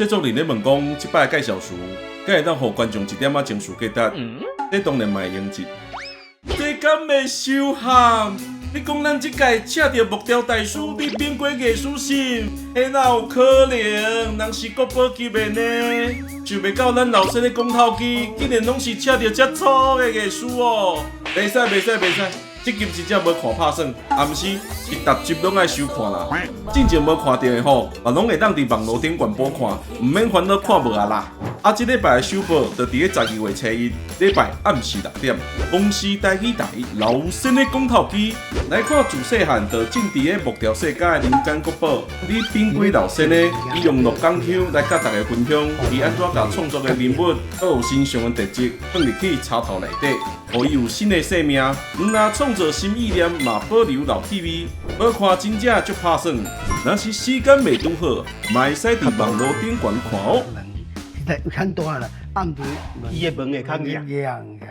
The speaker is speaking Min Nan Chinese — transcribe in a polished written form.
製作人咧問講，這擺的介紹詞，敢會當予觀眾一點仔情緒價值？這當然嘛會用得。這敢會收頷？你講咱這屆請著木雕大師李炳圭藝術審，彼哪有可能？人是國寶級的呢，想袂到咱老先的講頭機，竟然攏是請著遮粗的藝師哦！袂使袂使袂使，這集真正無看拍算，啊毋是，是逐集攏愛收看啦。進前無看著的吼，嘛攏會當佇網路頂懸播看，毋免煩惱看無啊啦。啊，這禮拜的首播就佇咧12月初一，禮拜暗時6點，公視台語台老先的講頭機來看自細漢就浸佇咧木雕世界的人間國寶李炳圭老先生，伊用鹿港腔來佮大家分享，伊按怎共創作的人物，閣有身上的特質放入去插頭內底，予伊有新的生命。毋但創造新意念，嘛保留老趣味，無看真正足拍算。若是時間袂拄好，嘛會使佇網路頂懸看哦。現在較大啦，暗暝伊的門會較硬。硬嘅。